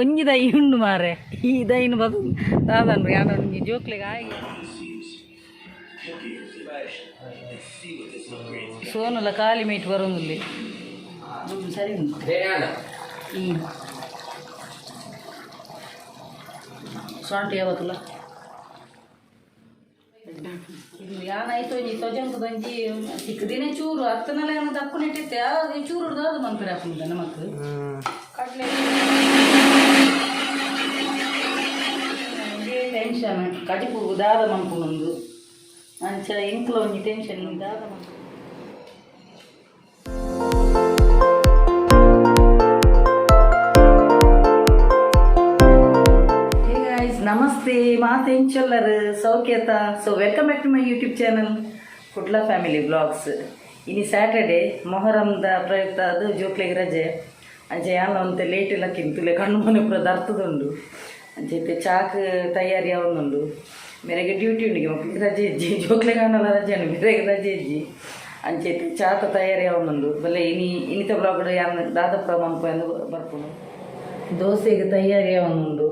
ಒಂಜಿ ದೈ ಉಂಡು ಮಾರೆ ಈ ದೈನ್ ಬದು ದಾದನ್ ಯಾನ ಒಂಜಿ ಜೋಕ್ಲೆಗ್ ಆಯಿ ಸೋನುಲ ಖಾಲಿ ಮೀಟ್ ಬರೋದಿಲ್ಲ ಸರಿ ಸೊಂಟ ಯಾವತ್ತಲ್ಲ ಇದು ಯಾನ ಆಯ್ತು ಒಂಜಿ ತೊಜಂಕದೊಂಜಿ ತಿಕ್ಕದಿನ ಚೂರು ಅತ್ತನಲ್ಲ ಯಾನ ದಕ್ಕು ನೆಟ್ಟಿತ್ತೆ ಆ ಚೂರು ದಾದ ಮನ್ಪೆರೆ ಹಾಕುಂಡ ನಮಕ್ ಕಡಲೆ ಟೆನ್ಷನ್ ಕಜಿಪು ದಾದ ಮನ್ಪುನೊಂದು ಅಂಚ ಇಂಕ್ಲ ಒಂಜಿ ಟೆನ್ಷನ್ ದಾದ ಮನ್ಪು. Hey guys, namaste, ಮಾತೆಂಚಲ್ಲರ್ ಸೌಖ್ಯತ. So welcome back to my YouTube channel Kudla family vlogs. ಇನಿ ಸ್ಯಾಟರ್ಡೆ ಮೊಹರಂದ ಪ್ರಯುಕ್ತ ಅದು ಜೋಕ್ಲೆಗ್ ರಜೆ. ಅಂಚೆ ಯಾನ್ ಒಂತೆ ಲೇಟ್ ಇಲ್ಲ ಕಿಂತುಲೆ ಕಣ್ಣು ಮನೆ ಪೂರ ದರ್ತದುಂಡು. ಅಂಚೆ ಚಾಕ್ ತಯಾರಿ ಆವೊಂದುಂಡು. ಮೇರೆಗೆ ಡ್ಯೂಟಿ ಉಂಡಿಗೆ ಮಕ್ಳಿಗೆ ರಜೆ ಇಜ್ಜಿ, ಜೋಕ್ಲೆಗ್ ಆಂಡಲ ರಜೆ ಉಂಡು, ಮೇರೆಗೆ ರಜೆ ಇಜ್ಜಿ. ಅಂಚೆ ಚಾತ ತಯಾರಿ ಆವೊಂದುಂಡು. ಬಲ್ಲೆ ಇನಿ ಇನಿತ ಬ್ಲಾಗ್ ಯಾನ್ ದಾದಪ್ಪ ಮನ್ಪು ಬರ್ಪುಂಡು. ದೋಸೆಗೆ ತಯಾರಿ ಆವೊಂದುಂಡು.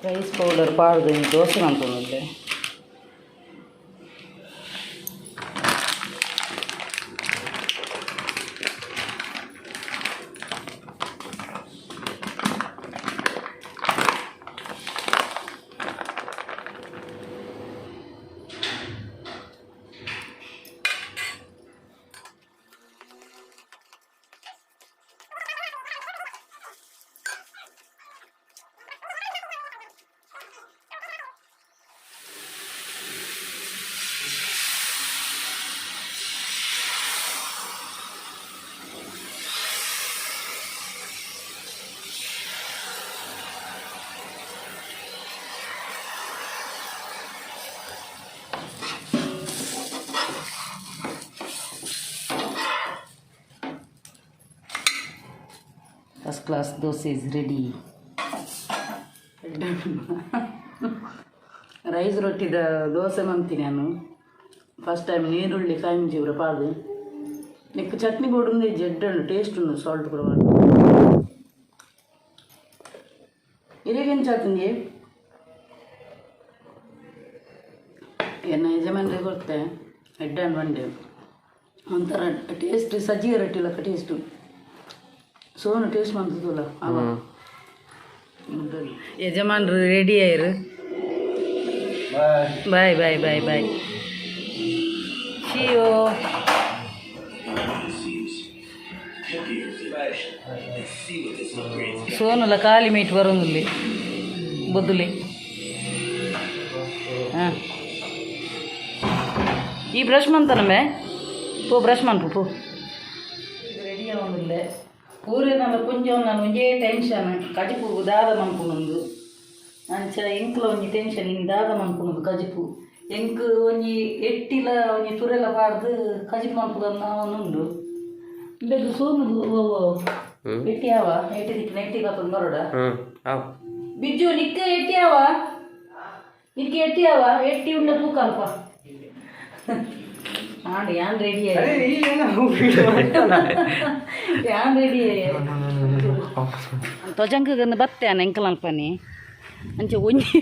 ರೈಸ್ ಪೌಡರ್ ಪಾಡ್ದು ದೋಸೆ ಮನ್ಪೊಂದುಲ್ಲೆ. First class dosa is ready. Rice ರೊಟ್ಟಿದ ದೋಸೆ ಮಂತೀನಿ ನಾನು ಫಸ್ಟ್ ಟೈಮ್. ನೀರುಳ್ಳಿ ಕಾಯಿ ಮುಂಚಿ ಪೂರ ಪಾಡ್ದು ನಿಕ್ಕು ಚಟ್ನಿ ಬೋಡುಂದು ಜಡ್ಡು ಟೇಸ್ಟ್ ಉಂಡು, ಸಾಲ್ಟ್ ಕೂಡ ಪಾಡ್ದು. ಇರೆಗೆಂಚ ಆತುಂಜಿ ಎನ್ನ ಯಜಮಾನ್ರಿಗೆ ಕೊಡ್ತೆ ಎಡ್ಡೆ ಬಂಡೆ ಒಂಥರ ಟೇಸ್ಟ್ ಸಜ್ಜಿಗೆ ರೊಟ್ಟಿ ಲೆಕ್ಕ ಟೇಸ್ಟು. ಸೋನು ಟೇಸ್ಟ್ ಮಂತದಲ್ಲ ಅವ ಯಜಮಾನ್ರು ರೆಡಿ ಆಯ್ರು. ಬಾಯ್ ಬಾಯ್ ಬಾಯ್ ಬಾಯ್ ಶಿಯೋ. ಸೋನುಲ ಖಾಲಿ ಮೀಟ್ ಬರೋದಿಲ್ಲ ಬೊದ್ದುಲಿ. ಹಾಂ ಈ ಬ್ರಷ್ ಮಂತನಮ್ಮೆ ಪೋ, ಬ್ರಷ್ ಮನ್ಪು ಪೋ. ರೆಡಿ ಆವೊಂದುಲ್ಲೆ ಪೂರೆ ನನ್ನ ಪುಂಜ ನಾನು ಒಂಜೇ ಟೆನ್ಷನ್ ಕಜಿಪು ದಾದ ಮನ್ಪುನೊಂದು. ಅಂಚ ಎಂಕ್ಲ ಒಂಜಿ ಟೆನ್ಷನ್ ಇನಿ ದಾದ ಮನ್ಪುನೊಂದು ಕಜಿಪು. ಎಂಕ್ ಒಂಜಿ ಎಟ್ಟಿಲ ಒಂಜಿ ತುರೆಲ ಪಾಡ್ದು ಕಜಿಪು ಮನ್ಪುದನ್ನ ಉಂಡು. ಇಂಬೆಗ್ ಸೋನುಗು ಎಟ್ಟಿ ಆವ ಎಟ್ಟಿ ದಿಕ್ಕಿನ ಎಟ್ಟಿ ಕಾತೊಂದು ಬರೋಡ. ಬಿಜ್ಜು ನಿಕ್ಕ ಎಟ್ಟಿ ಆವ, ನಿಕ್ಕ ಎಟ್ಟಿ ಆವ, ಎಟ್ಟಿ ಉಂಡ ತೂಕಲ್ಪ ಆಂಡ್ ಯಾನ್ ರೆಡಿ ಯಾನ್ ರೆಡಿ ತೊಜಂಕಗನ್ನು ಬತ್ತೆ ಎಂಕಲ್ ಅಲ್ಪನಿ. ಅಂಚೆ ಒಂಜಿ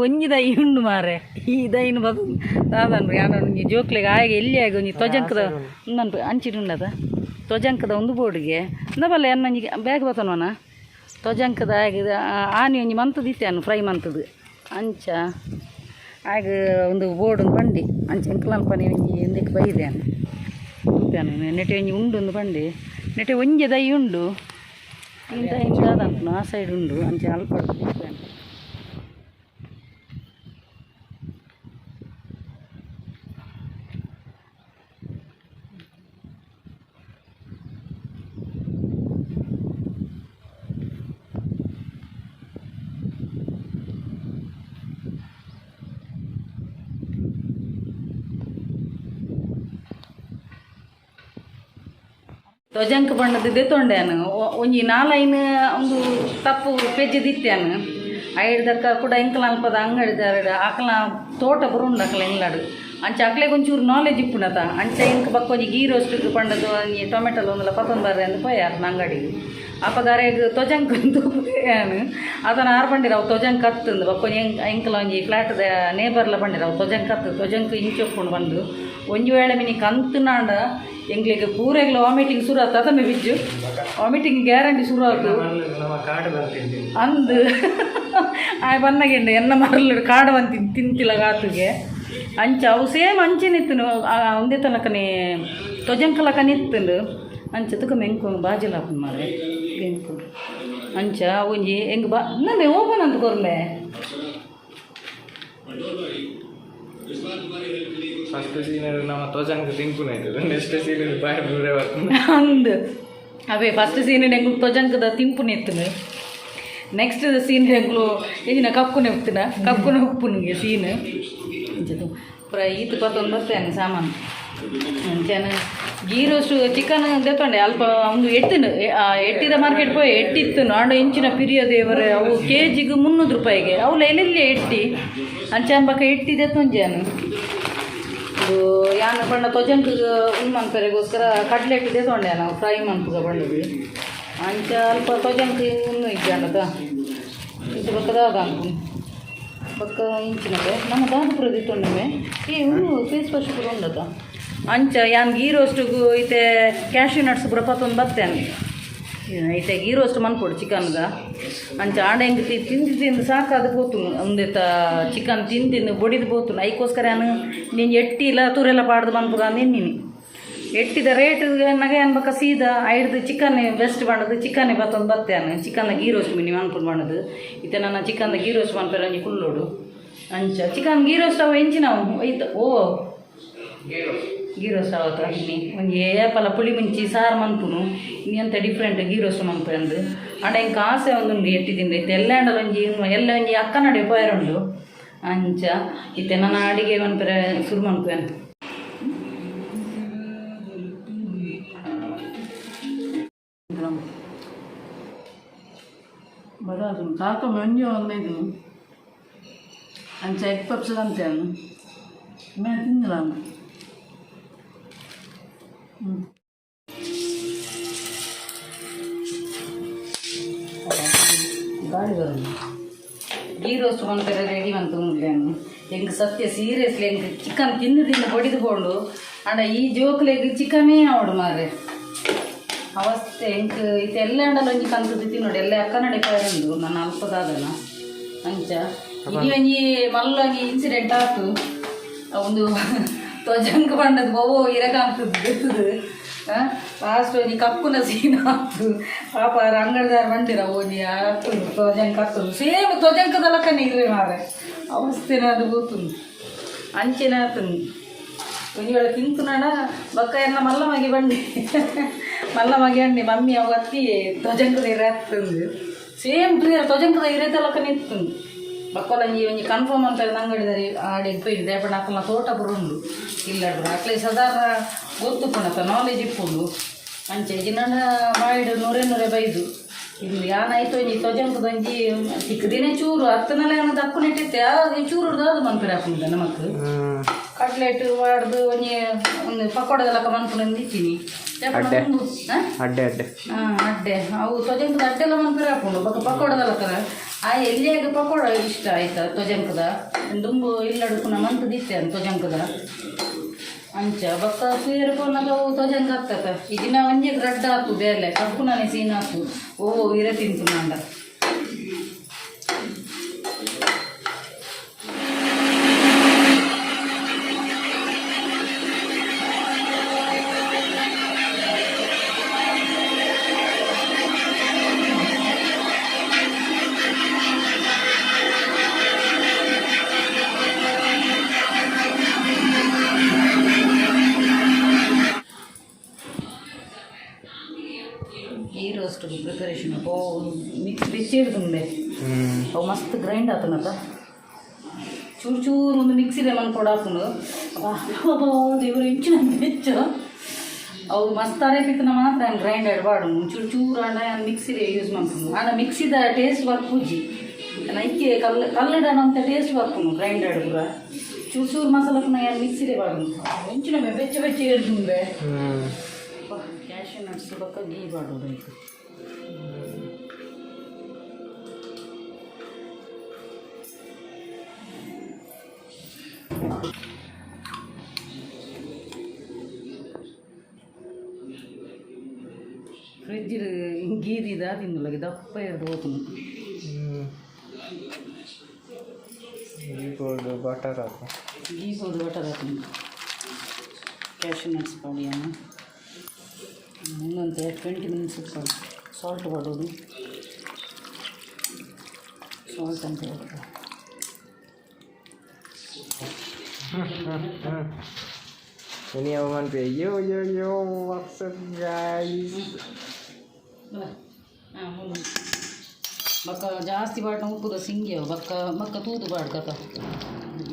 ಒಂಜಿ ದೈ ಉಂಡು ಮಾರೆ ಈ ದೈನ್ ಬದು ದಾದನ್ ಯಾನ ಒಂಜಿ ಜೋಕ್ಲೆಗ್ ಆಯಗ ಎಲ್ಲಿ ಆಗ ಒಂಜಿ ತೊಜಂಕದ ಉಂದನ್ ಅಂಚಿಡುಂಡದ ತೊಜಂಕದ ಒಂದು ಬೋರ್ಡ್ಗೆ ಬಲ್ಲ ಎನ್ನ ಒಂಜಿ ಬ್ಯಾಗ್ ಬತ್ತನವನ ತೊಜಂಕದ ಆಗ ಆನಿ ಒಂಜಿ ಮಂತದ ಇತ್ತೆ ಫ್ರೈ ಮಂತದು ಅಂಚ ಆಗ ಒಂದು ಬೋರ್ಡ್ ಒಂದು ಬಂಡಿ ಅಂಚ ಎಂಕಲ್ ಅಲ್ಪನಿ ಒಂಜಿ ಒಂದಕ್ಕೆ ಬೈದೆ ನೆಟೆ ಒಂಜಿ ಉಂಡು ಒಂದು ಬಂಡಿ ನೆಟೆ ಒಂಜಿ ದೈ ಉಂಡು ಇಂದ ಇಂದ ಆ ಸೈಡ್ ಉಂಡು ಅಂಚ ಅಲ್ಪ. ತೊಜಂಕ್ ಬಣ್ಣದ ದೆತ್ತೊಂಡ್ಯಾನು ಒಂಜಿ ನಾಲೈನ್ ಒಂದು ತಪ್ಪು ಪೆಜ್ಜಿ ದಿತ್ತ್ಯಾನು. ಐಡ್ದಕ್ಕ ಕೂಡ ಎಂಕಲ ಅಲ್ಪದ ಅಂಗಡಿದಾರಡು ಅಕಲ ತೋಟ ಬರುಂಡು ಅಕಲ ಇಲ್ಲಡು. ಅಂಚ ಅಕ್ಲೆಗ್ ಒಂಚೂರು ನಾಲೆಜ್ ಇಪ್ಪುನತ. ಅಂಚ ಎಂಕ್ ಬೊಕ್ಕ ಒಂಜಿ ಗೀ ರೋಸ್ಟ್ ಪಂಡದು ಒಂಜಿ ಟೊಮೆಟೊ ಒಂದುಲ ಪತ್ತೊಂದು ಬರ್ರೆ ಅಂದ್ ಪೋಯೆ ಆರ್ನ ಅಂಗಡಿಗ್. ಅಪಗ ಅರೆಗ್ ತೊಜಂಕ್ ಯಾನ್ ಅದನ್ನ ಆರ್ ಪಂಡಿರ ಅವು ತೊಜಂಕ್ ಅತ್ತಂದು. ಬೊಕ್ಕ ಒಂಜಿ ಎಂಕಲ ಒಂಜಿ ಫ್ಲ್ಯಾಟ್ದ ನೇಬರ್ಲ ಪಂಡಿರ ಅವು ತೊಜಂಕ್ ಅತ್ತು, ತೊಜಂಕ್ ಇಂಚೊಪ್ಪುಂಡು ಬಂದು. ಒಂಜಿ ವೇಳೆ ಮಿನಿ ಕಂತುನಾಂಡ ಎಂಕ್ಲೆಗ್ ಪೂರೆಗ್ಲ ವಾಮಿಟಿಂಗ್ ಶುರು ಆತು. ಅದನ್ನ ಬಿಜ್ಜು ವಾಮಿಟಿಂಗ್ ಗ್ಯಾರಂಟಿ ಶುರು ಆತು. ನಮ್ಮ ಕಾಡು ಬರ್ತಿದ್ದೆ. ಅಂದು ಆಯ್ ಬನ್ನಗೆಂಡೆ ಎನ್ನ ಮರಳು ಕಾಡು ಬಂತಿ ತಿಂತಿಲ್ಲ ಗಾತುಗೆ. ಅಂಚ ಅವು ಸೇಮ್ ಅಂಚೆನೆ ಇತ್ತುನು, ಒಂದೇ ತನಕನೇ ತೊಜಂಕಲಕ ನಿತ್ತುಂಡು. ಅಂಚ ತುಕ ಮೆಂಕು ಬಾಜಿಲ ಹಾಕೊಂಡು ಮಾರೆ ಎಂಕು. ಅಂಚ ಒಂಜಿ ಎಂಗ್ ಬಾ ನಮ್ಮೆ ಓಪನ್ ಅಂತ ಕೊರ್ಲೆ. ಫಸ್ಟ್ ಸೀನ್ ನಮ್ಮ ತೋಜಂಕ ತಿಂಪುನ ಆಯ್ತದೆ, ನೆಕ್ಸ್ಟ್ ಸೀನ್ ಬಾಯ್ ದೂರ ಬರ್ತದೆ. ಅಂದ್ ಅವೇ ಫಸ್ಟ್ ಸೀನ್ ಎಂಗ್ಲು ತೊಜಂಕದ ತಿಂಪುನ ಇತ್ತುನು. ನೆಕ್ಸ್ಟ್ ಸೀನ್ ಎಂಗ್ಲು ಎಂಜಿನ ಕಕ್ಕುನೆ ಉಪ್ತಿನ ಕಕ್ಕುನೆ ಉಪ್ಪುನಿಗೆ ಸೀನ್. ಅಂಚದು ಪೂರ ಈತ್ ಪತ್ತೊಂದು ಬರ್ತೇನೆ ಸಾಮಾನು. ಅಂಚನ ಗೀ ರೋಸ್ಟ್ ಚಿಕನ್ ದೆತ್ತೊಂಡೆ ಅಲ್ಪ ಒಂದು ಎಟ್ಟಿನ ಎಟ್ಟಿದ ಮಾರ್ಕೆಟ್ ಪೋಯೆ. ಎಟ್ಟಿತ್ತು ಆಂಡ ಇಂಚಿನ ಪಿರಿಯ ದೇವರೇ, ಅವು ಕೆ ಜಿಗೆ 300 ರೂಪಾಯಿಗೆ. ಅವು ಎಲ್ಲೆಲ್ಲಿ ಎಟ್ಟಿ. ಅಂಚ ಬಕ ಎಟ್ಟಿ ದೆತ್ತೊಂಜಾನು. ಇದು ಯಾನ್ ಪಂಡ ತೊಜಂಕ್ ಉಂದು ಮನ್ಪೆರೆಗೋಸ್ಕರ ಕಡ್ಲೆಟ್ ದೆತ್ತೊಂಡೆ ನಾವು ಫ್ರೈ ಮನ್ಪುಗ ಪಂಡದು. ಅಂಚ ಅಲ್ಪ ತೊಜಂಕ್ ಉನ್ನು ಇಜ್ಜಾಂಡದ. ಇಂಚ ಬೊಕ್ಕ ದಾದ ಅನ್ಪುನು ಬೊಕ್ಕ ಇಂಚಿನವೆ ನಮ್ಮ ದಾದ ಪೂರ ದೆತ್ತೊಂಡಮೆ. ಈ ಉಂದು ಫೇಸ್ ವಾಶ್ ಪೂರ ಉಂಡತ. ಅಂಚ ಯಾನ್ ಗೀ ರೋಸ್ಟಿಗು ಇತ್ತೆ ಕ್ಯಾಶ್ಯೂ ನಟ್ಸ್ ಪೂರ ಪತ್ತೊಂದು ಬತ್ತೇನೆ. ಇತ್ತೆ ಗೀ ರೋಸ್ಟ್ ಮನ್ಪೊಡು ಚಿಕನ್ದ. ಅಂಚ ಆಂಡ ಎಂಕ್ ತಿಂದು ತಿಂದು ಸಾಕಾದ್ ಪೋತುನು. ಉಂದೆತ ಚಿಕನ್ ತಿಂದು ತಿಂದು ಬೊಡಿದು ಪೋತುನು. ಐಕೋಸ್ಕರ ಯಾನ್ ನಿಂಜಿ ಎಟ್ಟಿಲ ತೂರೆಲ್ಲ ಪಾಡ್ದು ಮನ್ಪುಗ ನಿನ್ನಿನಿ. ಎಟ್ಟಿದ ರೇಟ್ ನಗೆ ಯಾನ್ ಬೊಕ್ಕ ಸೀದಾ ಐಡ್ದು ಚಿಕನ್ ಬೆಸ್ಟ್ ಪಂಡದು ಚಿಕನ್ ಬತ್ತೊಂದು ಬತ್ತೇನೆ. ಚಿಕನ್ ಗೀ ರೋಸ್ಟ್ ಮಿನಿ ಮನ್ಪುನು ಪಂಡದು. ಇತ್ತೆ ನನ್ನ ಚಿಕನ್ ಗೀ ರೋಸ್ಟ್ ಮನ್ಪೆರೆ ಒಂಜಿ ಕುಲ್ಲೋಡು. ಅಂಚ ಚಿಕನ್ ಗೀ ರೋಸ್ಟ್ ಅವು ಎಂಚಿನವು ಐತ ಓ ಗೀ ರೋಸ್ಟ್ ಅವತ್ತ ಇನಿ ಒಂಜಿ ಏಪಲ ಪುಳಿ ಮುಂಚಿ ಸಾರು ಮನ್ಪುನು, ಇನಿ ಅಂತ ಡಿಫ್ರೆಂಟ್ ಗೀ ರೋಸ್ಟ್ ಮನ್ಪೆಂದು. ಆಂಡ ಎಂಕ್ ಆಸೆ ಒಂದುಂಡು ಎಟ್ಟಿ ತಿಂದು. ಇತ್ತೆ ಎಲ್ಲಾಂಡಲ ಒಂಜಿ ಎಲ್ಲ ಒಂಜಿ ಅಕ್ಕ ನಡುವೆ ಪೋಯರುಂಡು. ಅಂಚ ಇತ್ತೆ ನನ್ನ ಅಡಿಗೆ ಮನ್ಪೆರೆ ಶುರು ಮನ್ಪುವೆನ್. ಬರಾದು ಕಾಕ ಮಂಜು ಒಂದೈದು. ಅಂಚ ಎಗ್ ಪಪ್ಸ್ ಅಂತೇನು ಮೇ ತಿಂದಿಲ್ಲ. ಹ್ಞೂ ಗಾಳಿ ಬರೋದು. ಗೀ ರೋಸ್ಟ್ ಮನ್ಪೆರೆ ರೆಡಿ ಮಂತೊಂದುಲ್ಲೇನು. ಎಂಕ್ ಸತ್ಯ ಸೀರಿಯಸ್ಲಿ ಎಂಕ್ ಚಿಕನ್ ತಿಂದು ತಿಂದು ಬಡಿದು ಪೋಂಡು. ಆಂಡ ಈ ಜೋಕ್ಲೆಗ್ ಚಿಕನೇ ಆವಡು ಮಾರ್ರೆ, ಅವಸ್ಥೆ. ಎಂಕ್ ಇತ್ತೆ ಎಲ್ಲಾಂಡಲ ಒಂಜಿ ಕಂತುದು ತಿನ್ನೋಡು. ಎಲ್ಲ ಅಕ್ಕನಡೆ ಪೋಯರುಂಡು ನನ್ನ ಅಲ್ಪದಾದನ. ಅಂಚ ಇನಿ ಒಂಜಿ ಮಲ್ಲ ಒಂಜಿ ಇನ್ಸಿಡೆಂಟ್ ಆತು. ಒಂದು ತೊಜಂಕ್ ಪಂಡದು ಒವ್ವೋ ಇರಕಾಂತದ್ದು ಬೆತ್ತದು ಲಾಸ್ಟ್ ಒಂಜಿ ಕಕ್ಕುನ ಸೀನ್ ಆತು. ಪಾಪ ಅಂಗಡಿದಾರ ಬಂದಿರ ಒಂಜಿ ಆತು ತೊಜಂಕ್ ಆತುಂಡು. ಸೇಮ್ ತೊಜಂಕದ ಲಕ್ಕನೆ ಇರ್ರೆ ಮಾರೆ, ಅವಸ್ಥೆನ ಅದು ಗೊತ್ತುಂಡು. ಅಂಚೆನೆ ಆತುಂಡು. ಒಂಜಿ ವೇಳೆ ತಿಂತುನಡ ಬೊಕ್ಕ ಎನ್ನ ಮಲ್ಲ ಮಗೆ ಬಂಡಿ, ಮಲ್ಲ ಮಗೆ ಅಂಡಿ ಮಮ್ಮಿ ಅವು ಅತ್ತಿ ತೊಜಂಕದ ಇರೆ ಆತುಂಡು. ಸೇಮ್ ತೂಯರ ತೊಜಂಕದ ಇರೆತ ಲಕ್ಕನೆ ಇತ್ತುಂಡು. ಬೊಕ್ಕೊಲ ಒಂಜಿ ಒಂಜಿ ಕನ್ಫರ್ಮ್ ಅಂತ ಅಂಗಡಿದಾರಿ ಆಡೆಗ್ ಪೋಯಿನಿ. ದಾಯೆ ಅಕಲ್ನ ತೋಟ ಪೂರ ಉಂಡು ಇಲ್ಲ ಅಕ್ಲೆ ಸಾಧಾರಣ ಗೊತ್ತುಪ್ಪುಂಡತ್ತ, ನಾಲೆಜ್ ಇಪ್ಪುಂಡು. ಅಂಚೆ ಜಿನ್ನಡ ಬಾಯಿಡ್ ನೂರೆ ನೂರೆ ಬೈದು. ಇಲ್ಲಿ ಯಾನ್ ಐತ ಒಂಜಿ ತೊಜಂಕದ ಒಂಜಿ ತಿಕ್ಕದಿನೇ ಚೂರು ಅತ್ತನಲ ಯಾನ್ ದಕ್ಕುನೆಟ್ಟಿತ್ತೆ. ಆ ಚೂರು ದಾದ ಮನ್ಪೆರೆ ಆಪುಂಡು ನಮಕ್? ಕಟ್ಲೆಟ್ ವಾಡ್ದು ಒಂಜಿ ಒಂದು ಪಕೋಡದ ಲೆಕ್ಕ ಮನ್ಪುನ ಇತ್ತೀನಿ. ಅಡ್ಡೆ. ಅಡ್ಡೆ ಅಡ್ಡೆ. ಹಾಂ, ಅಡ್ಡೆ. ಅವು ತೊಜಂಕದ ಅಡ್ಡೆಲ್ಲ ಮನ್ಪೆರೆ ಆಪುಂಡು. ಬೊಕ್ಕ ಪಕೋಡದ ಲೆಕ್ಕನ ಆ ಎಲ್ಲಿಯಾಗ ಪಕೋಡ ಇಷ್ಟ ಆಯ್ತಾ ತೊಜಂಕದ. ದುಂಬು ಇಲ್ಲಡು ಪುನಃ ಮಂತುದಿತ್ತೆ ಅಂತ ತೊಜಂಕದ. ಅಂಚ ಬೊಕ್ಕ ತೂಯೆರೆ ಪೋನಗ ಅವು ತೊಜಂಕ ಆಗ್ತದ. ಈ ದಿನ ಒಂಜಿ ರಡ್ಡ ಆತು ಬೇಲೆ ಕಕ್ಕುನನೆ ಸೀನ್ ಆತು. ಓ ಇರೆ ತಿಂತುನಾಂಡ. ಗೀ ರೋಸ್ಟ್ ಪ್ರಿಪರೇಷನ್ ಓ ಮಿಕ್ಸ್ ಬಿಸಿ ಇರ್ತುಂಡೆ. ಅವು ಮಸ್ತ್ ಗ್ರೈಂಡ್ ಆತನತ. ಚೂರು ಚೂರು ಒಂದು ಮಿಕ್ಸಿದೆ ಮನ್ಪೊಡು ಆಪುಂಡು. ಅಬ್ಬಾ ದೇವರು, ಇಂಚಿನ ಬೆಚ್ಚ. ಅವು ಮಸ್ತ್ ಅರೆಪಿತ್ತನ ಮಾತ್ರ ನಾನು ಗ್ರೈಂಡರ್ ಬಾಡು. ಚೂರು ಚೂರು ಅಂಡ ನಾನು ಮಿಕ್ಸಿಗೆ ಯೂಸ್ ಮಾಡ್ತೀನಿ. ಆಂಡ ಮಿಕ್ಸಿದ ಟೇಸ್ಟ್ ಬರ್ಪುಜಿ. ಐಕೆ ಕಲ್ಲು ಕಲ್ಲುಡನ ಅಂತ ಟೇಸ್ಟ್ ಬರ್ಪುನು ಗ್ರೈಂಡರ್ ಪೂರ. ಚೂರು ಚೂರು ಮಸಾಲ ಪುನಃ ಯಾರು ಮಿಕ್ಸಿಗೆ ಬಾಡು. ಎಂಚಿನ ಬೆಚ್ಚ ಬೆಚ್ಚ ಇಡ್ದುಂಬೆ. ಕ್ಯಾಶ್ ನಟ್ಸ್ ಬೊಕ್ಕ ಗೀ ಬಾಡೋದು ಐತೆ. ಫ್ರಿಜ್ ಗೀದಿದ ತಿಂದುಲಗೆ ದಪ್ಪ ಎರ್ದು ಹೋತುನು. ಗೋಲ್ಡ್ ಬಟರ್ ಹಾಕು. ಗೀ ಹೋದು ಬಟರ್ ಹಾಕೊಂಡು ಕ್ಯಾಶು ನಟ್ಸ್ ಪಾಡಿಯನ್ನು ಇನ್ನೊಂದು 20 ಮಿನಿಟ್ಸ್ ಇಟ್ಕೊಳ್ಳಿ. ಸಾಲ್ಟ್ ಮಾಡೋದು, ಸಾಲ್ಟ್ ಅಂತ ಹೇಳ್ತಾರೆ. Ini apa man? Yo yo yo, what's up guys? ಹಾಂ, ಬಕ್ಕ ಜಾಸ್ತಿ ಬಾಡ್ನ ಉಪ್ಪುದ ಸಿಂಗಿಯವು. ಬಕ್ಕ ಬಕ್ಕ ತೂದು ಬಾಡ್ ಕತ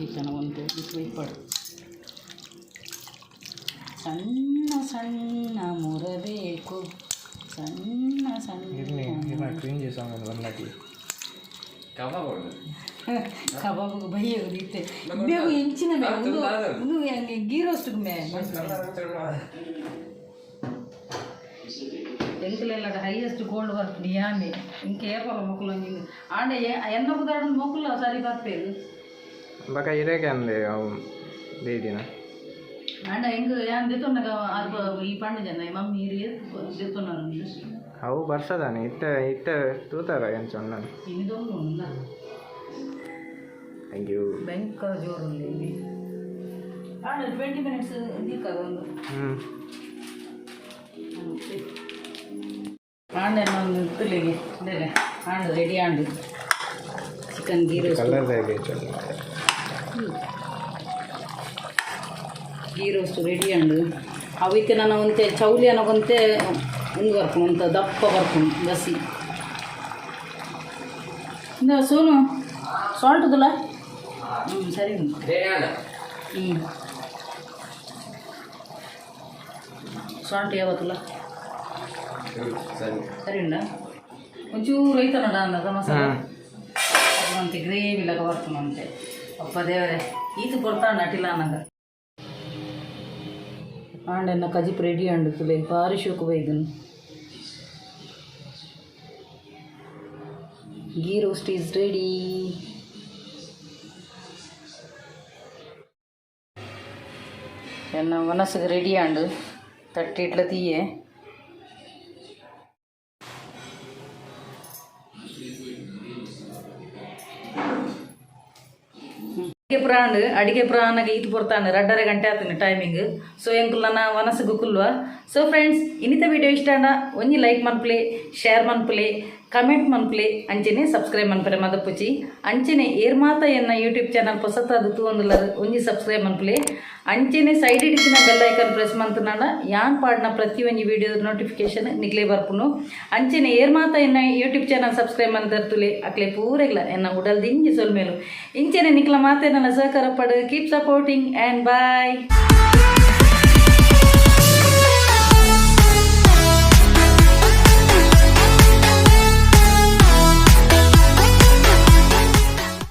ಈತನ ಒಂದು ಇಪ್ಪಾಡು. ಸಣ್ಣ ಸಣ್ಣ ಮುರಬೇಕು, ಸಣ್ಣ ಸಣ್ಣ. Cringe song ಬಂದಾಕಿ. ಕಬಾಬ್ ಬೈಯೋದು ಇತ್ತೆ. ಬೇಗ ಇಂಚಿನ ಮೇ ಒಂದು ಒಂದು ಗೀ ರೋಸ್ಟ್ ಮೇ. ಎಂಕಲೆಲ್ಲ ಹೈಯೆಸ್ಟ್ ಗೋಲ್ಡ್ ಬರ್ಪುನಿ ಯಾಮೆ. ಇಂಕ ಏಪಲ ಮೊಕುಲು ಒಂಜಿ ಆಂಡ ಎನ್ನ ಬುದಾಡ ಮೊಕುಲು ಸರಿ ಬರ್ಪೇರು. ಬಕ ಇರೇಕೆ ಅಂದೆ ಅವು ದೇದಿನ. ಆಂಡ ಎಂಗ್ ಯಾನ್ ದೆತ್ತೊನ್ನಗ ಅಲ್ಪ ಈ ಪಂಡ ಜನ ಮಮ್ಮಿ ಇರು ದೆತ್ತೊನ್ನಾರು. ಅವು ಬರ್ಸದಾನೆ ಇತ್ತ ಇತ್ತ ತೂತಾರ ಎಂಚ ಉಂಡು. ಇನಿದೊಂದು ಉಂಡ. Thank you. ಭಯಂಕರ ಜೋರು ಉಂಡು ಇಲ್ಲಿ. ಆಂಡ 20 ಮಿನಿಟ್ಸ್ ದೀಕದ ಒಂದು. ಆಂಡ ಒಂದು ತುಲಿಗೆ ಆಂಡ ರೆಡಿ ಆಂಡು ಚಿಕನ್ ಗೀ ರೋಸ್ಟ್. ಕಲರ್ ಹೇಗೆ? ಗೀ ರೋಸ್ಟ್ ರೆಡಿ ಆಂಡು. ಅವು ಇತ್ತೆ ನಾನು ಒಂತೆ ಚೌಲಿ ಅನ್ನಗೊಂತೆ ಒಂದು ಬರ್ಪುನು, ಒಂತ ದಪ್ಪ ಬರ್ಪುನು ಬಸಿ. ಇಂದ ಸೋನು, ಸಾಲ್ಟ್ ಉದುಲ. ಹ್ಞೂ, ಸರಿ. ಹ್ಞೂ, ಸಾಲ್ಟ್ ಯಾವತ್ತಲ್ಲ ಸರಿ ಉಂಡ. ಒಂಚೂರು ಐತನಡ ಅನ್ನದ ಮಸಾಲ ಅಂತೆ ಗ್ರೇವಿ ಲೆಕ್ಕ ಬರ್ತನಂತೆ. ಅಪ್ಪ ದೇವರೇ, ಈತು ಕೊಡ್ತಾಂಡ ಅಟಿಲ ಅನ್ನಗ. ಆಂಡೆನ್ನ ಕಜಿಪ್ ರೆಡಿ ಅಂಡು ತುಲೆ. ಭಾರಿ ಶೋಕು ಬೈದನು. Ghee roast is ready. ಎನ್ನ ಮನಸ್ಸಿಗೆ ರೆಡಿ ಆಂಡು. ತಟ್ಟಿ ಇಟ್ಲ ತೀಯೆ. ಅಡಿಗೆ ಪ್ರಾಣ್ ಅಡಿಗೆ ಪ್ರಾಣಗೆ ಈತು ಪೊರ್ತಾಂಡ್ 2.5 ಗಂಟೆ ಆತನ ಟೈಮಿಂಗ್. ಸೊ ಎಂಕುಲ್ ನನ್ನ ಮನಸ್ಸಿಗೆ ಕುಲ್ವ. ಸೊ ಫ್ರೆಂಡ್ಸ್, ಇನ್ನಿತ ವಿಡಿಯೋ ಇಷ್ಟ ಆಂಡ ಒಂಜಿ ಲೈಕ್ ಮನ್ಪುಲೆ, ಶೇರ್ ಮನ್ಪುಲೆ, ಕಮೆಂಟ್ ಮನ್ಪುಲೆ. ಅಂಚೆನೆ ಸಬ್ಸ್ಕ್ರೈಬ್ ಮನ್ಪರೆ ಮದಪುಚಿ. ಅಂಚೆನೆ ಏರ್ ಮಾತ ಎನ್ನ ಯೂಟ್ಯೂಬ್ ಚಾನಲ್ ಪೊಸತಾದ್ ತೂವೊಂದುಲ್ಲರ್ ಒಂಜಿ ಸಬ್ಸ್ಕ್ರೈಬ್ ಮನ್ಪುಲೆ. ಅಂಚೆನೆ ಸೈಡ್ ಇಡಿತಿನ ಬೆಲ್ ಐಕನ್ ಪ್ರೆಸ್ ಮಂತುನಾಂಡ ಯಾನ್ ಪಾಡ್ನ ಪ್ರತಿಯೊಂಜಿ ವಿಡಿಯೋ ನೋಟಿಫಿಕೇಶನ್ ನಿಕ್ಲೆ ಬರ್ಪುನು. ಅಂಚೆನೆ ಏರ್ ಮಾತ ಎನ್ನ ಯೂಟ್ಯೂಬ್ ಚಾನಲ್ ಸಬ್ಸ್ಕ್ರೈಬ್ ಮಂತರ್ತುಲೆ ಅಕ್ಲೆ ಪೂರೆಗ್ಲ ಎನ್ನ ಉಡಲ್ ದಿಂಜಿ ಸೊಲ್ಮೇಲು. ಇಂಚೆನೆ ನಿಕ್ಲ ಮಾತೆ ನನ್ನ ಸಹಕಾರ ಪಡು. Keep supporting and bye.